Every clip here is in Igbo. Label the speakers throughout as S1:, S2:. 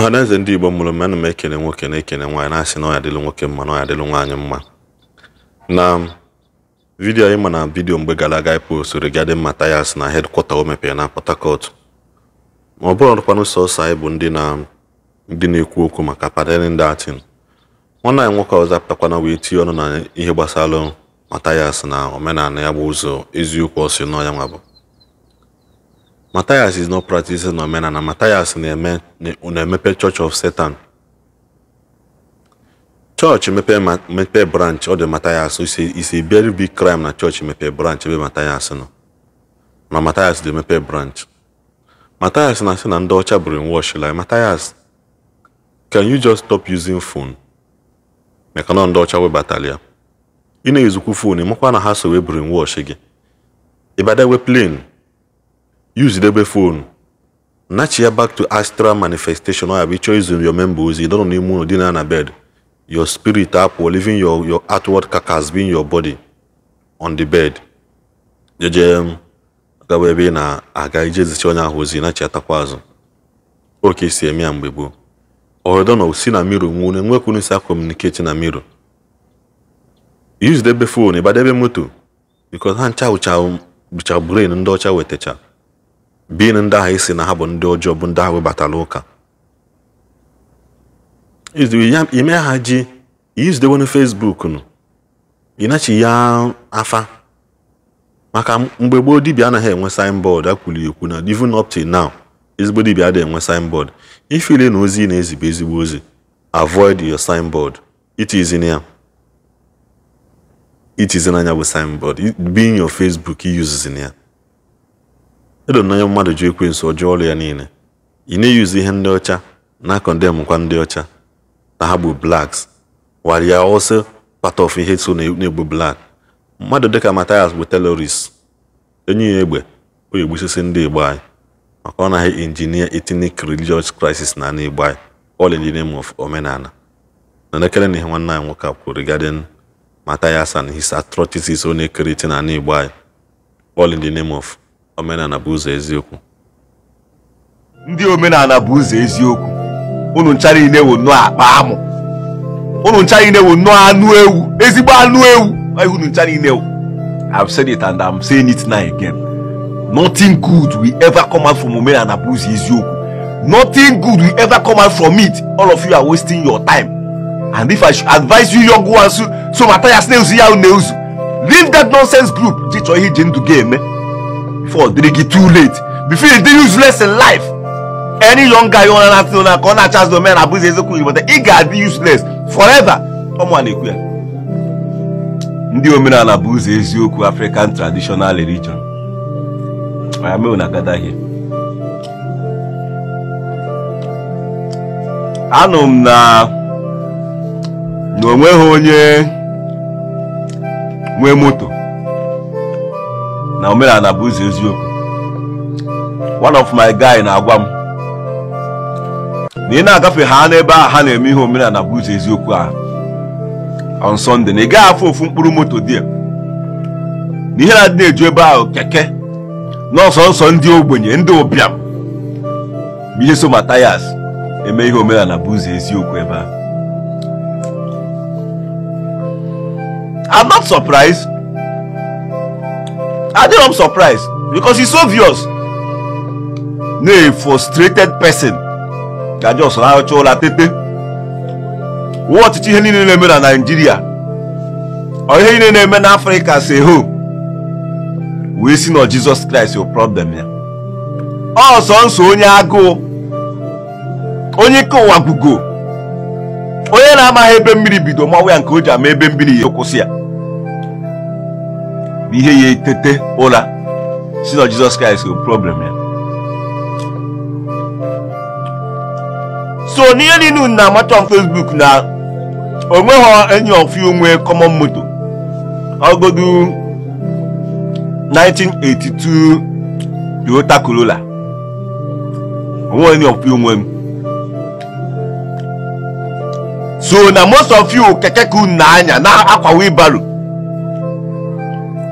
S1: Ọhaneze ndị Igbo mụrụ m, ana m ekele nwoke na-ekele nwaanyị, na-asị na ọ ya dịlụ nwoke mma na ọ ya dịlụ nwaanyị mma. Na vidiyo anyị ma na vidiyo mgbe gara aga post regarding Mathias na headquarter o mepere na Port Harcourt. Ma ọ bụrụ sọsọ anyị bụ ndị na-ekwu okwu maka padeling datin. Nwanne anyị nwoke ọzọ apụtakwana wee tinye ọnụ na ihe gbasara Mathias na omenala ya bụ ụzọ eziokwu ọ sị nọ ya nwa bụ. Mathias is not practicing omenala. Mathias na-emepe Church of Satan. Church mepe branch ọ dị Mathias is a very big crime na church mepe branch ebe Mathias nọ. Na Mathias dị mepe branch. Mathias na-asị na ndị ọcha brainwash like Mathias, can you just stop using phone? Maka na ndị ọcha webatara ya. Ị na-ezukwu phone, ịmakwa na ha so wee brainwash gị. Ịbadewe plane. Use the phone. Nachi back to astral manifestation. Or you choose your members. You don't need more dinner na bed. Your spirit up or leaving your outward carcass being your body on the bed. Jeje gawe be na aga ije onye ahụ ozi nachi atakwa azụ. Oke si eme ya mgbe gboo. Or don't si na mirror nwu enwekwu si communicate na mirror. Use the phone, but ebe moto because ha ncha ucha brain ndị ọcha wetacha. Being ndị ahụ isi na ha bụ ndị ọjọọ bụ ndị ahụ webatara ụka. Ime ha ji use the one Facebook nụ. Ịnachi ya afa. Maka mgbe gboo dibịa anaghị enwe signboard akwuli ekwu na even up till now ezigbo dibịa adịghị enwe signboard. Ifile na ozi na-ezibe ezigbo ozi, avoid your signboard. It is in ya. It is in anya bụ signboard. Being your Facebook uses in ya. Edo na mmadụ ji ekwensu ọjọọ ọrụ ya niile. Ị na-eyuzu ihe ndị ọcha na condemn kwa ndị ọcha na ha bụ blacks while you are also part of ihe so na-egbu black. Mmadụ dịka Mathias bụ terrorist. Enyi ya egbe o egbusisi ndị Igbo anyị maka ọ naghị engineer ethnic religious crisis na Igbo anyị all in the name of omenala. Na nekele na ihe nwanne anyị nwoke kwuru regarding Mathias and his atrocities ọ na-ekerịta na Igbo anyị all in the name of omenala bụ ụzọ eziokwu.
S2: Ndị omenala bụ ụzọ eziokwu. Unu ncha niile wụ nnọọ akpa amụ. Unu ncha niile wụ nnọọ anụ ewu, ezigbo anụ ewu. Unu ncha niile wụ. I've said it and I'm saying it now again. Nothing good will ever come out from omenala bụ ụzọ eziokwu. Nothing good will ever come out from it. All of you are wasting your time. And if I should advise you young ones, so Mathias na-ezu ya na-ezu. Leave that nonsense group. Ji chọọ ihe ji ndụ ga-eme. Before they get too late, before they useless in life. Any young guy on an corner chance the man abuses but he got be useless forever. Come on, Ndị omenala bụ ụzọ eziokwu African traditional religion. I am una gather here. Anụ m na onweghị onye nwe moto na omenala bụ ụzọ eziokwu. One of my guy na-agwa m na ị na-agafe ha n'ebe ahụ ha na-eme ihe omenala bụ ụzọ eziokwu ahụ on Sunday na ị gaghị afụ ofu mkpụrụ moto dị na ihe na-adị na-eju ebe ahụ keke n'ọsọ nsọ ndị ogbenye ndị ụbịam bụ ihe so Mathias eme ihe omenala bụ ụzọ eziokwu ebe ahụ. I'm not surprised. I don't surprised because it's obvious. No, a frustrated person can just tete. What ihe niile na-eme na Nigeria or ihe niile na-eme na Africa say ho we see no Jesus Christ your problem ya. Ọsọ nsọ onye agụụ, onye kọwa gugo, onye na-amaghị ebe mmiri bido mawa ya nke o ji ama ebe mmiri ya kwụsị ya. Ihe ya etete ụra si na Jesus Christ bụ problem ya. So n'ihe niile unu na-amacha on Facebook na onweghị any of you nwee common moto ọgodu 1982 Toyota Corolla, onweghị any of you nwee. So na most of you keke ka unu na-anya na akwa wheelbarrow.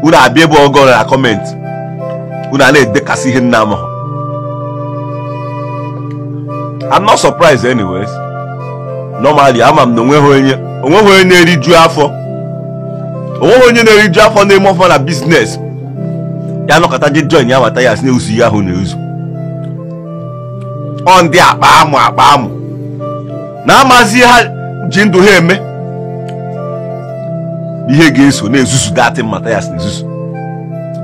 S2: Unu abịa ebe ọgọrọ na comment unu a na-edekasị ihe nna amahụ. I'm not surprised anyways. Normally, ama m na onweghị onye na-eriju afọ. Onweghị onye na-eriju afọ na-eme ọfọ na business. Ya nọkọta je join ya Mathias na-ezu ihe ahụ na-ezu. Ọ ndị akpa amụ na-amazi ha ji ndụ ha eme ihe ga-eso na-ezuzu datin Mathias na-ezuzu.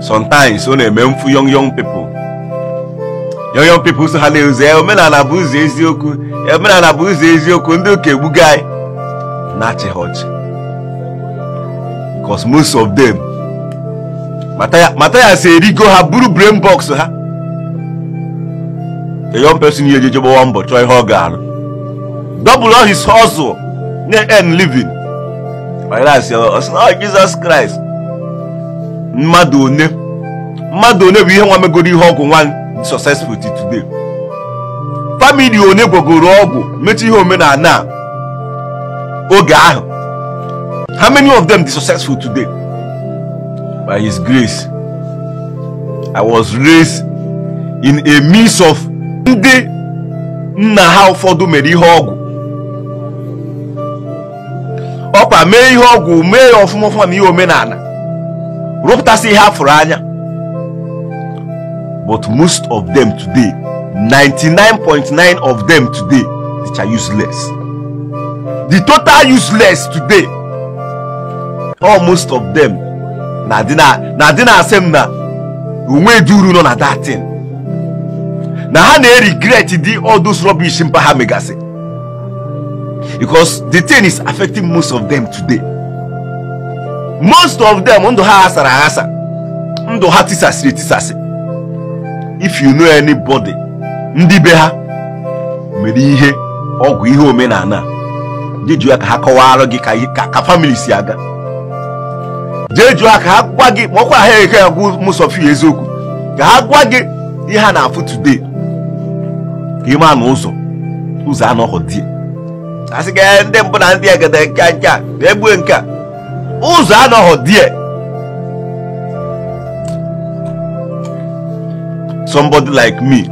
S2: Sometimes ọ na-eme mfu young people. Young people so ha na-ezu omenala bụ ụzọ eziokwu, omenala bụ ụzọ eziokwu, ndị ụka egbuga anyị na-achị ha ọchị. Because most of them Mathias erigo ha buru brain box ha. A young person here jeje gbawa mbọ chọọ ihe ọ ga-arụ, double all his hustle na-earn living. Oh, Jesus Christ. Mmadụ one bụ ihe nwa megoro ihe ọgwụ nwa successful till today. Family one gwagoro ọgwụ mechi ihe omenala oge ahụ. How many of them dị successful today? By his grace, I was raised in a midst of ndị nna ha ụfọdụ mere ihe ọgwụ. Ọkwa mee ihe ọgwụ, mee ya ọfụma ọfụma na ihe omenala, rụpụtasị ihe afụrụ anya. But most of them today, 99.9 of them today, they are useless. The total useless today. Almost of them na dị na asị m na onwe dị uru nọ na that thing. Na ha na-regret the all those rubbish mpa ha megasị. Because the thing is affecting most of them today. Most of them ndụ ha asara aghasa, ndụ ha tisasịrị etisasị. If you know anybody ndị be ha mere ihe ọgwụ ihe omenala, jee jụọ ka ha kọwara gị ka family si aga. Jee jụọ ka ha gwa gị, ma ọkwa ha eke agwụ most of you eziokwu, ka ha gwa gị ihe ha na-afụ today, ka ime na ụzọ anọghọ die. Asị gị ndị mbụ na ndị egede nke a na-egbue nke a, ụzọ anọghọ die. Somebody like me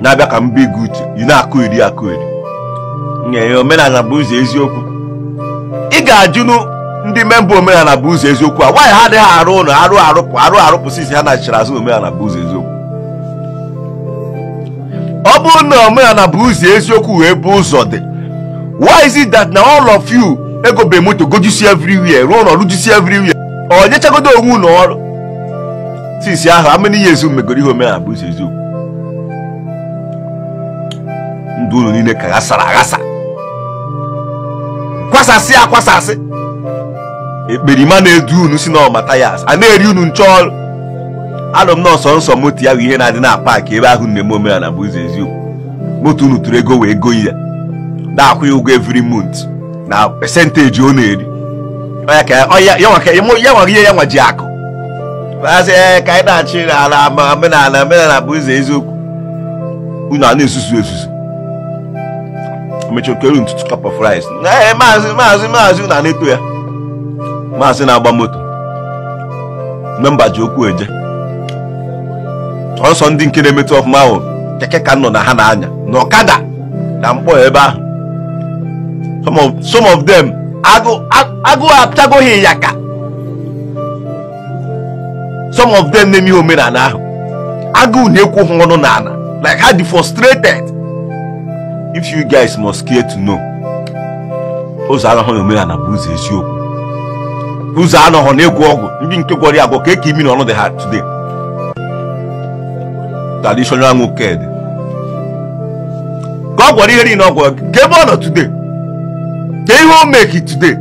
S2: na-abịa ka m be uche, ị na-akụ eri akụ eri. Nye omenala bụ ụzọ eziokwu. Ị ga-ajụnụ ndị memba omenala bụ ụzọ eziokwu a, why ha adịghị arụ ụlọ arụ arụpụ sisi ha nachiri azụ omenala bụ ụzọ eziokwu. Ọ bụrụ na omenala bụ ụzọ eziokwu wee bụ ụzọ dị, why is it that na all of you ego be moto gojusi everywhere, rụọ ụlọ rụjusi everywhere, ọ nyechagodo onwe unu ọrụ since ahụ? How many years megoro ihe omenala bụ ụzọ eziokwu? Ndụ unu niile ka ghasara aghasa, kwasasị akwasasị. Ekperima na-edu unu si na Mathias a na-eri unu nche ọrụ. Alụ m nọọsọ nsọ moto ya bụ ihe na-adị na paakị ebe ahụ na-eme omenala bụ ụzọ eziokwu. Moto unu tụrụ ego wee go ya, na-akwụ ya ụgwọ every month na percentage ọ na-eri. Ya nwere ihe ya nwa ji akụ asị ka anyị na-achị ala omenala omenala bụ ụzọ eziokwu. Unu a na-esusu esusu, mechokere ntutu cup of rice. Maazị unu na-eto ya. Maazị na-agba moto memba ji okwu eje ọsọ. Ndị nke na-emetụ ọfụma ahụ keke ka nọ na ha na-anya na ọkada na mkpọ ebe ahụ. Some of them agụụ apịagoghị ya ka some of them na-eme ihe omenala ahụ, agụụ na-ekwu ha ọnụ n'ala, like ha dị frustrated. If you guys must care to know, ụzọ anọghị na omenala bụ ụzọ eziokwu. Ụzọ anọghọ na-egwu ọgwụ ndị nke gwọrọ ya agwọ ka eke imi na ọnụ dị ha today. Traditional nwoke dị ka ọ gwọrọ ihe niile ọ gwọrọ, ka ebe ọ nọ today, ka ihe o meki today.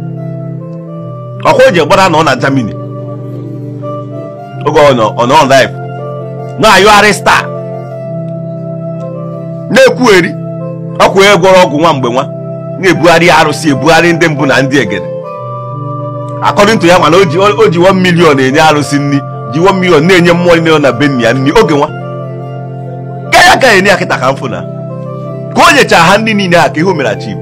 S2: Ọkwa o ji gbara na ọ na Germany oge ọ nọ life na-ayọgharị star na-ekwugheri ọkwa onye gwọrọ ọgwụ nwa mgbe nwa na-ebugharị arụsị, ebugharị ndị mbụ na ndị egede. According to ya mana o ji 1 million enye arụsị nni, ji 1 million na-enye mmụọ niile na be nna ya nni oge nwa. Ka ya ka enye ya kịta ka mfụ na ka o nyechara ha nni niile a ka ihe o mere achieve.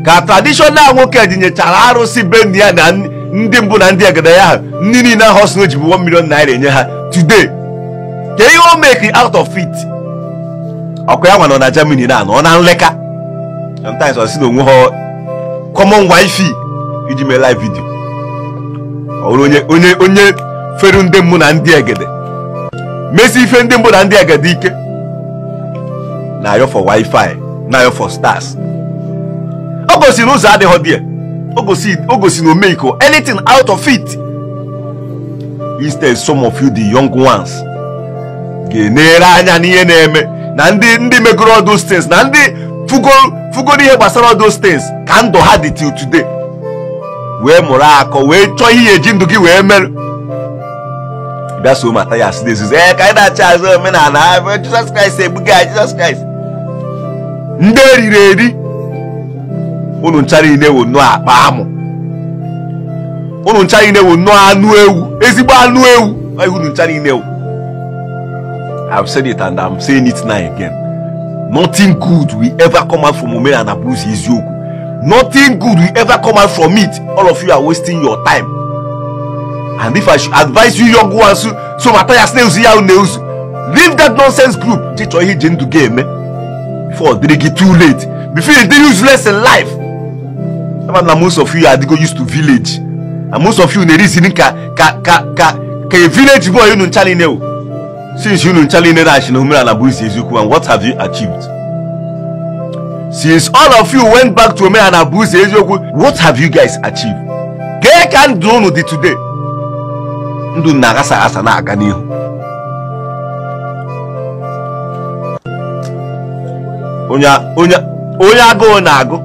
S2: Ka traditional nwoke ji nyechara arụsị be nna ya na ndị mbụ na ndị egede ya ha nni niile ahụ ọsọ o ji bụ 1 million naira enye ha today. Ka ihe o make out of it. Ọkwa ya nwa nọ na Germany na anọ na nleka. Sometimes ọ sị na onwe ha common wifi iji mee live video. Ọ bụrụ onye feru ndị mbụ na ndị egede. Mesi ife ndị mbụ na ndị egede ike. Na-ayọ for wifi, na-ayọ for stars. O gosi na ụzọ adịghị dị. O gosi na o make anything out of it. Instead, some of you, the young ones, ga-enere anya n'ihe na-eme na ndị megoro all those things, na ndị fugoro ihe gbasara all those things ka ndụ ha dị till today. Wee mụrụ akọ, wee chọọ ihe eji ndụ gị wee merụ. Bịa so Mathias na-ezuzu, ka anyị na-achị azụ omenala Jizọs Kraịst egbuga Jizọs Kraịst. Ndị eriri eri unu ncha niile wụ nnọọ akpa amụ. Unu ncha niile wụ nnọọ anụ ewu, ezigbo anụ ewu. Unu ncha niile wụ. I've said it and I'm saying it now again. Nothing good will ever come out from Omenala bụ ụzọ eziokwu. Nothing good will ever come out from it. All of you are wasting your time. And if I should advise you young ones, so Mathias na-ezu ya na-ezu, leave that nonsense group. Je chọọ ihe iji ndụ gị eme before they get too late, before you dey useless in life. Na most of you are go used to village, and most of you na-reason ka a village boy unu ncha niile o. Since unu ncha niile na-achị na Omenala bụ ụzọ eziokwu, and what have you achieved? Since all of you went back to Omenala bụ ụzọ eziokwu, what have you guys achieved? Gee ka ndụ unu dị today. Ndụ na-aghasa aghasa na-aga n'ihu. Onye agụụ na-agụ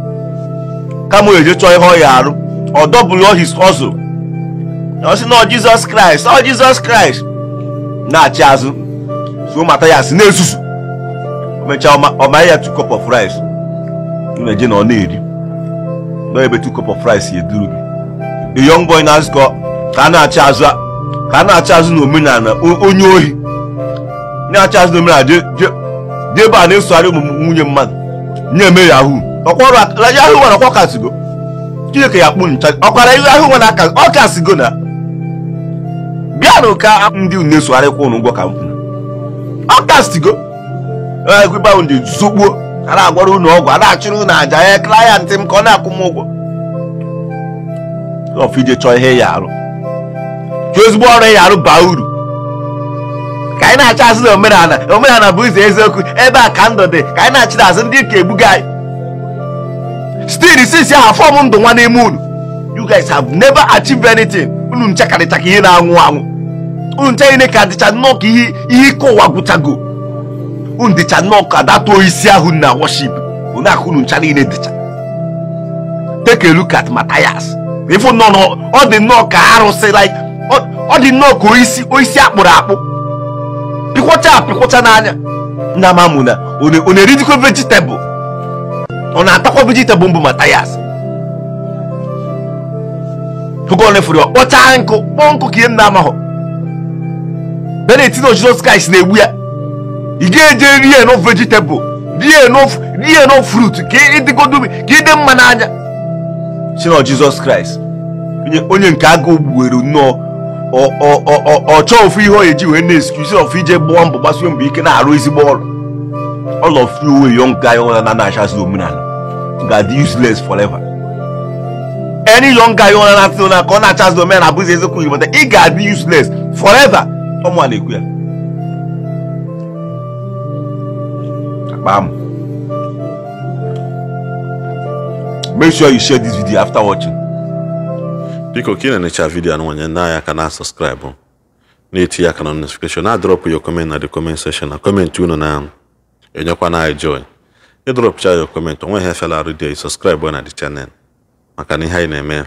S2: kama o eje chọọ ihe ọ ya arụ, ọ double his hustle. Ọ sị na Jizọs Kraịst, ọ Jizọs Kraịst na-achị azụ. So Mathias na-ezuzu. O mechaa ọ manye ya 2 cup of rice. Na-eje na ọ na-eri. Nọ ebe 2 cup of rice ya eduru gị. A young boy na-azụkọ ka a na-achị azụ, ka a na-achị azụ na omenala onye ohi. Na-achị azụ na omenala je ebe a na-esogharị ụmụ nwunye mmadụ na-eme yahoo. Ọkwọrụ yahoo nwere ọkwọ kasigo. Chineke ya kpụ ncha. Ọkwara yahoo nwere aka ọ kasigo na. Bịanụ ka ndị na-esogharịkwa ụnụ ụgwọ ka m kwuru. Ọ kasigo. Ekweba ndị zokpuo a na-agwara unu ọgwụ, a na-achụrụ unu aja ya klayentị m ka ọ na-akwụ m ụgwọ. Ọfụ ije chọọ ihe ya arụ. Chọọ ezigbo ọrụ ya arụ baa uru. Ka anyị na-achọ azụ na omenala, omenala bụ ụzọ eziokwu, ebe a ka ndụ dị, ka anyị na-achị azụ ndị ka egbuga anyị. Still, since ya fọm ndụ nwa n'ime unu, you guys have never achieved anything. Unu ncha karịcha ka ihe na-anwụ anwụ. Unu ncha ihe ka dịcha nnọọ ka ihe ike ụwa gwụchago. Unu dịcha nnọọ ka datụọ isi ahụ na worship. Unu akụ unu ncha niile dịcha. Take a look at Mathias. Ifu nnọọ ọ dị nnọọ ka arụsị, like ọ dị nnọọ ka oisi akpụrụ akpụ. Pịkwọcha apịkwọcha n'anya. Nna m amụ na ọ na-erijikwa vegetable. Ọ na-atakwa vegetable mbụ Mathias. Oge ọ lefuru ọkpọcha nkụ, kpọọ nkụ ka ihe m na-amahụ. Bịa na-eti na Jizọs Kraịst na-egbu ya. Ị ga-eje rie enough vegetable, rie enough fruit ka ịdịgodu ka ịdị mma n'anya. Si na Jizọs Kraịst onye nke agụụ gbuwere nnọọ ọ chọọ ofu ihe ọ eji wee na-excuse of ije gbụọ mbọ gbasie mbọ ike na-arụ ezigbo ọrụ. All of you young guy na na-achasị omenala ga-adị useless forever. Any young guy na-atụ na ka ọ na-achasị omenala abụghị eziokwu Igbo, ị ga-adị useless forever. Ọmụ a na-ekwu ya. Akpa m. Make sure you share this video after watching.
S1: Biko ka ị na-enecha vidiyo anụ nwanye ndị anya aka na subscribe, na-eti aka na notification, na drop your comment na the comment section, na comment unu na enyekwa na joy. Ị dropcha your comment, onwe ihe fela arụ dị, subscribe na the channel maka na ihe anyị na-eme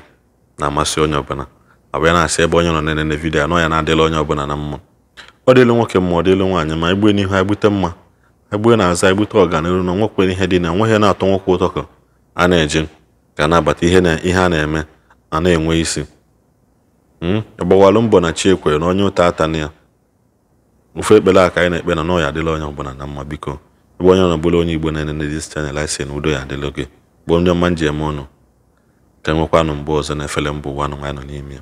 S1: na-amasị onye ọbụla. Abịa na-asị ebe onye nọ na-enene vidiyo anọ ya na-adịla onye ọbụla na mma. Ọ dịlụ nwoke mma, ọ dịlụ nwaanyị ma egbue n'ihu egbute mma, egbue na-aza egbute ọganiru na nwekwere ihe dị na nweghị na-atọ nwoke ụtọ ka a na-eje ka na-abata ihe na ihe a na-eme a na-enwe isi. Agbawalụ mbọ na chi ekwere na onye ụta atana ya. Ofe ekpere a ka anyị na-ekpe na nọ ya adịla onye ọbụla na mma. Biko ebe onye ọbụla onye Igbo na-enene this channel, anyị sị na udo ya adịla gị. Bụ ndị ọma nji eme ọnụ ka enwekwanụ mgbe ọzọ na efere mba ụwa nụ anyị nọ n'ime ya.